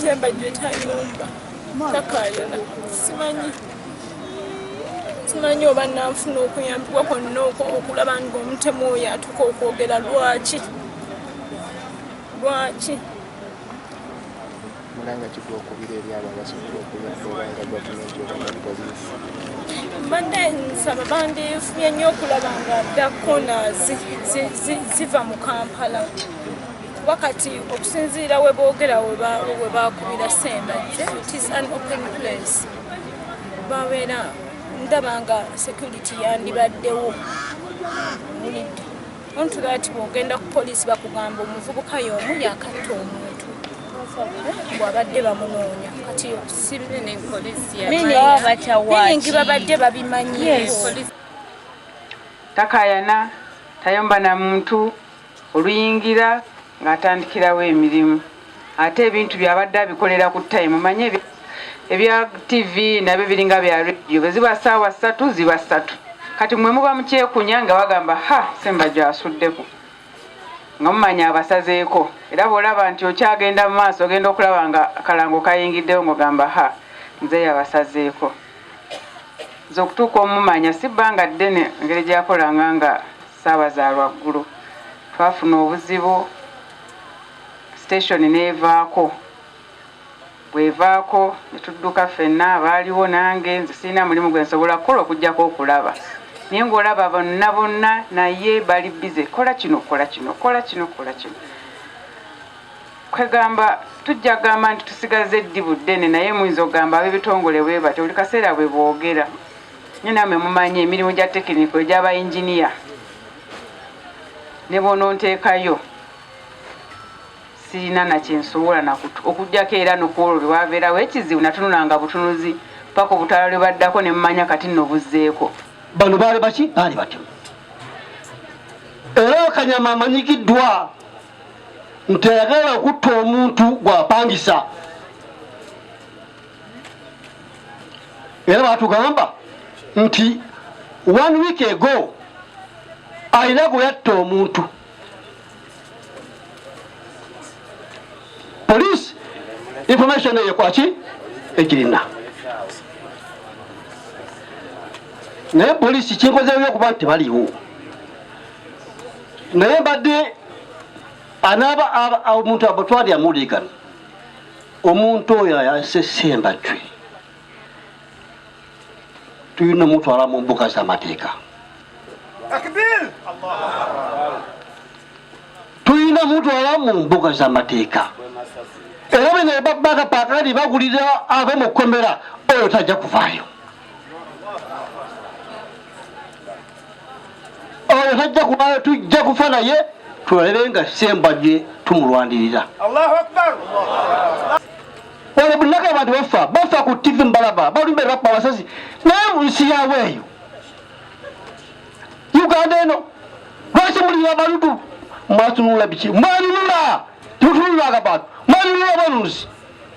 Sembajwe tayomba, takayana. Simanyi oba nanfuna okuyambibwa kwonna okulaba nga omutemu oyo atuuka okwogera. Lwaki? Mulanga kigwa okubira eri abo abasobola okuyamba, obanga gavumenti oba nga poliisi? Mbadde nsaba bandifubye nnyo okulaba nga dark corners ziva mu Kampala, kuba kati okusinziira we boogera we bakubira Sembajje, it is an open place. Babeera ndaba nga security yandibaddewo. Owulidde? Onto that, bwogenda ku poliisi bakugamba omuvubuka y'omu yakatta omuntu bwabadde bamunoonya. Kati meaning babadde babimanyiiko. Takayana, tayomba na muntu. Oluyingira ng'atandikirawo emirimu, ate ebintu byabadde abikolera ku time. Manye ebya TV nabyo biringa bya radio, bwe ziba saawa 3 ziba 3. Kati mwe muba mukyekunya nga bagamba, "Ha, Sembajwe asuddeku," nga mumanya abasazeeko. Era bw'olaba nti okyagenda mu maaso, ogenda okulaba nga akalango kayingiddewo, ng'ogamba, "Ha, nze yabasazeeko." Nze okutuuka omumanya si bbanga ddene, engeri gyakolanga nga saawa za lwaggulo. Twafuna obuzibu, station neevaako. Bwevaako ne tudduka ffenna abaaliwo. Nange nze sirina mulimu gwe nsobola kukola okugjako okulaba, naye ng'olaba bonna bonna naye bali busy, kola kino, kola kino, kola kino, kola kino. Kwegamba tujja kugamba nti tusigaze eddibu ddene, naye muyinza okugamba ab'ebitongole bwe batyo buli kaseera bwe boogera. Nye nammwe mumanyi emirimu gya tekiniko egy'abayinginiya, ne bw'ononteekayo sirina nakyensobola nakutu okugjako. Era nokwolwo lwe wabeerawo ekizibu, natunulanga butunuzi paka obutaala lwe baddako ne mumanya kati nno buzzeeko. Bano baali baki? Baali batemu. Era Kanyama amanyikiddwa nti ayagala okutta omuntu gwapangisa. Era batugamba nti one week ago alina gwe yatta omuntu. Police information eyo kwaki ekirina, naye poliisi kinkozeeyo okuba nti tebaliwo. Naye mbadde anaaba omuntu abatwali amuligano, omuntu oyo ayase Sembajwe tulina omutwala mu mbuga z'amateeka. Tulina mutwala mu mbuga z'amateeka. Era bino babaka pakati bagulira ave mu kkomera, oyo tajja kuvaayo, oyo tajja kuvaayo. Tujja kufa naye tulabe nga Sembajwe tumulwanirira. Wano bunaka abantu bafa, bafa ku TV mbalaba balumbe bakuba amasasi, naye nsi yaabwe eyo Uganda eno. Lwaki muli abalutu? Mwatunula biki? Mwanunula, temutunulanga bantu. Mwanunula abanunuzi,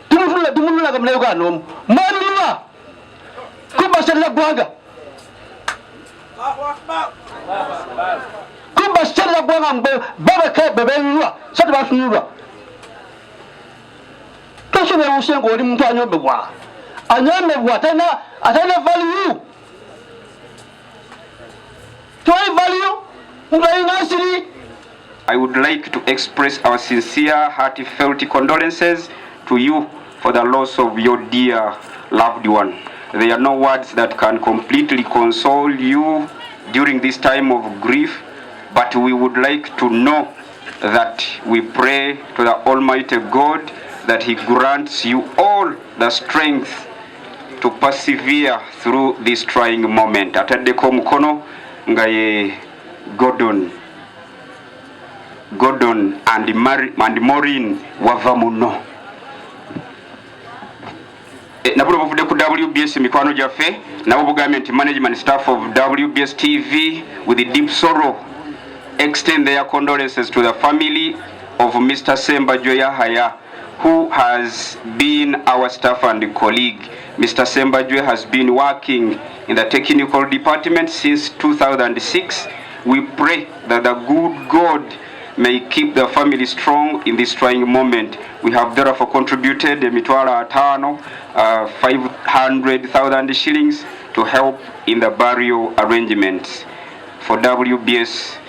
temutunula, temununulaga munauganda omu. Mwanunula kubasalira ggwanga, kubasalira ggwanga. Babeka bebenunula so tebatunulwa. Tosobewuse nga oli muntu anyomebwa, anyomebwa atalina value, tewali value, muntu alina nsiri. I would like to express our sincere, heartfelt condolences to you for the loss of your dear loved one. There are no words that can completely console you during this time of grief, but we would like to know that we pray to the Almighty God that He grants you all the strength to persevere through this trying moment. Ataddeko omukono nga ye Gordon and Maureen wava muno. Nabwo buvudde ku WBS, mikwano gyaffe. Nabo bugambye nti management staff of WBS TV with deep sorrow extend their condolences to the family of Mr. Sembajwe Yahaya, who has been our staff and colleague. Mr. Sembajwe has been working in the technical department since 2006. We pray that the good God may keep the family strong in this trying moment. We have therefore contributed emitwalo 50, 500,000 shillings to help in the burial arrangements. For WBS